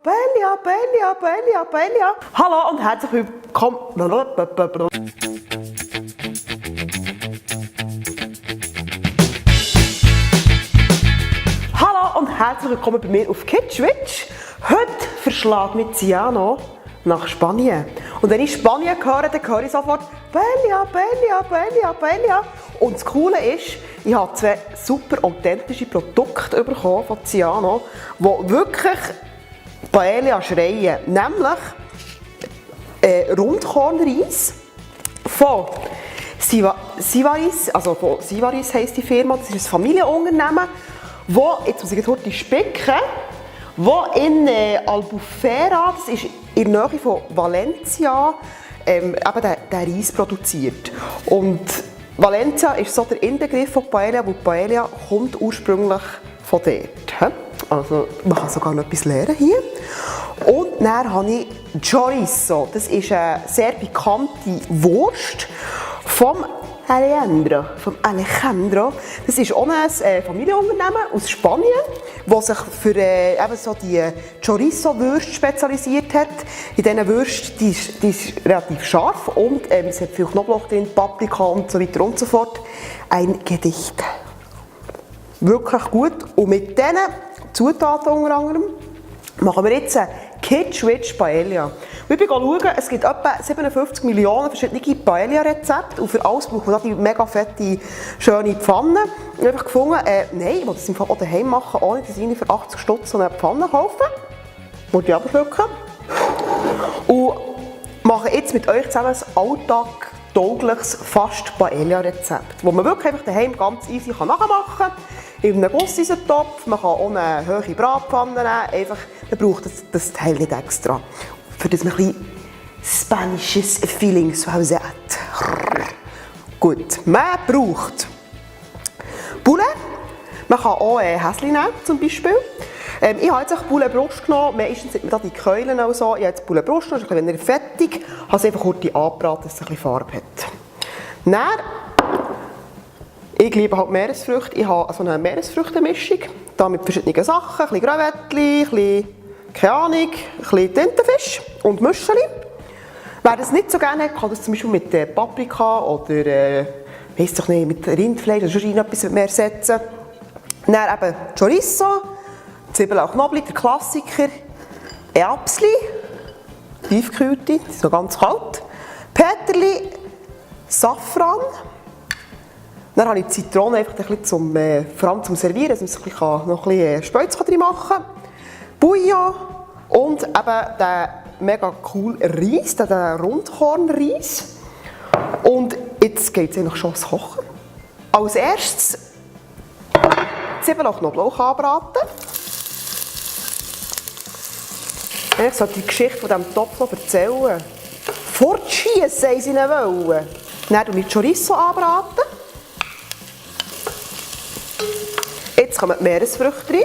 Paella, Paella, Paella, Paella. Hallo und herzlich willkommen. Hallo und herzlich willkommen bei mir auf Kitschwitsch. Heute verschlägt mich Ciano nach Spanien. Und wenn ich Spanien höre, dann höre ich sofort Paella, Paella, Paella, Paella. Und das Coole ist, ich habe zwei super authentische Produkte bekommen von Ciano, die wirklich Paella schreien. Nämlich Rundkornreis von Sivaris, also von Sivaris heisst die Firma, das ist ein Familienunternehmen, wo, jetzt muss ich heute spicken, wo in Albufera, das ist in der Nähe von Valencia, eben den Reis produziert. Und Valencia ist so der Inbegriff von Paella, weil Paella kommt ursprünglich von dort. Also man kann sogar noch etwas lernen hier. Und dann habe ich Chorizo. Das ist eine sehr pikante Wurst vom Alejandro. Das ist auch ein Familienunternehmen aus Spanien, das sich für eben so die Chorizo-Würste spezialisiert hat. In diesen Würsten, die ist relativ scharf und es hat viel Knoblauch drin, Paprika und so weiter und so fort. Ein Gedicht. Wirklich gut. Und mit diesen Zutaten unter anderem machen wir jetzt Kitschwitsch Paella. Wir schauen, es gibt etwa 57 Millionen verschiedene Paella-Rezepte und für alles brauchen wir die mega fette, schöne Pfanne. Ich habe einfach gefunden, nein, ich will das im Fall auch daheim machen, ohne dass ich für 80 Stutz so eine Pfanne kaufe. Wollte ich aber schlucken. Und mache jetzt mit euch zusammen ein alltagtaugliches fast Paella-Rezept, das man wirklich einfach daheim ganz easy nachmachen kann. In einem Gusseisentopf, man kann auch eine hohe Bratpfanne nehmen, einfach, man braucht das Teil nicht extra, für das man ein bisschen spanisches Feeling zu Hause hat. Gut, man braucht Poulet, man kann auch Häsli nehmen zum Beispiel. Ich habe jetzt Poulet-Brust genommen, meistens sind mir da die Keulen auch so. Ich habe jetzt Poulet-Brust genommen, ist ein bisschen fettig, habe es einfach kurz angebraten, dass es ein bisschen Farbe hat. Dann, ich liebe halt Meeresfrüchte. Ich habe so eine Meeresfrüchtemischung, da mit verschiedenen Sachen, ein bisschen Crevettchen, ein bisschen, keine Ahnung, ein bisschen Tintenfisch und Müscheli. Wer das nicht so gerne hat, kann das zum Beispiel mit Paprika oder weiss doch nicht, mit Rindfleisch oder sonst etwas mehr ersetzen. Dann eben Chorizo, Zwiebeln und Knoblauch, der Klassiker, Erbsli, tiefgekühlte, die sind noch ganz kalt, Peterli, Safran. Dann habe ich die Zitrone einfach ein bisschen vor allem zum Servieren, dass man noch ein bisschen Speuz drin machen kann. Bouillon und eben den mega cool Reis, den Rundkornreis. Und jetzt geht es eigentlich schon ins Kochen. Als erstes Zwiebeln und Knoblauch anbraten. Ich sollte die Geschichte von diesem Topf noch erzählen. Fortschiessen, haben sie ihn wollen. Dann tue ich die Chorizo anbraten. Jetzt kommen die Meeresfrüchte rein.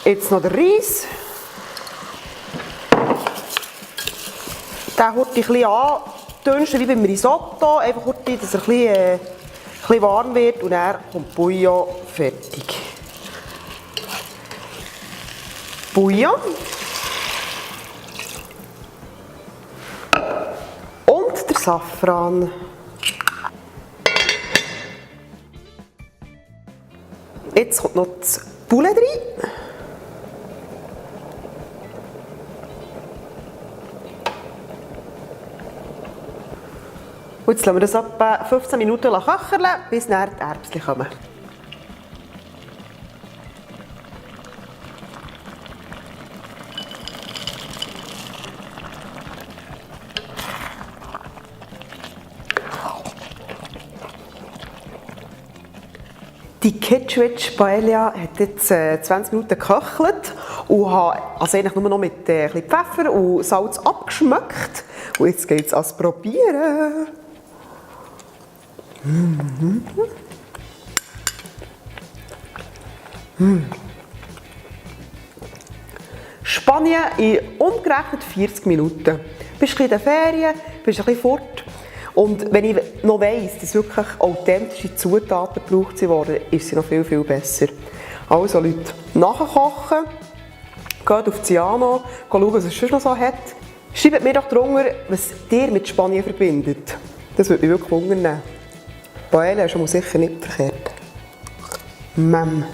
Jetzt noch der Reis. Den hört ein bisschen andünsten wie beim Risotto. Einfach kurz, dass er ein bisschen warm wird und dann kommt Bouillon fertig. Bouillon. Und der Safran. Jetzt kommt noch das Poulet rein. Und jetzt lassen wir das etwa 15 Minuten köcheln, bis dann die Erbsen kommen. Die Kitschwitsch Paella hat jetzt 20 Minuten geköchelt und habe also eigentlich nur noch mit ein bisschen Pfeffer und Salz abgeschmeckt. Und jetzt geht es ans Probieren. Spanien in umgerechnet 40 Minuten. Du bist in den Ferien, bist ein bisschen fort Und wenn ich noch weiss, dass wirklich authentische Zutaten gebraucht wurden, ist sie noch viel, viel besser. Also Leute, nachkochen, geht auf Ciano, schauen, was es schon noch so hat. Schreibt mir doch drunter, was ihr mit Spanien verbindet. Das würde mich wirklich wundern. Paella ist schon mal sicher nicht verkehrt. Mem.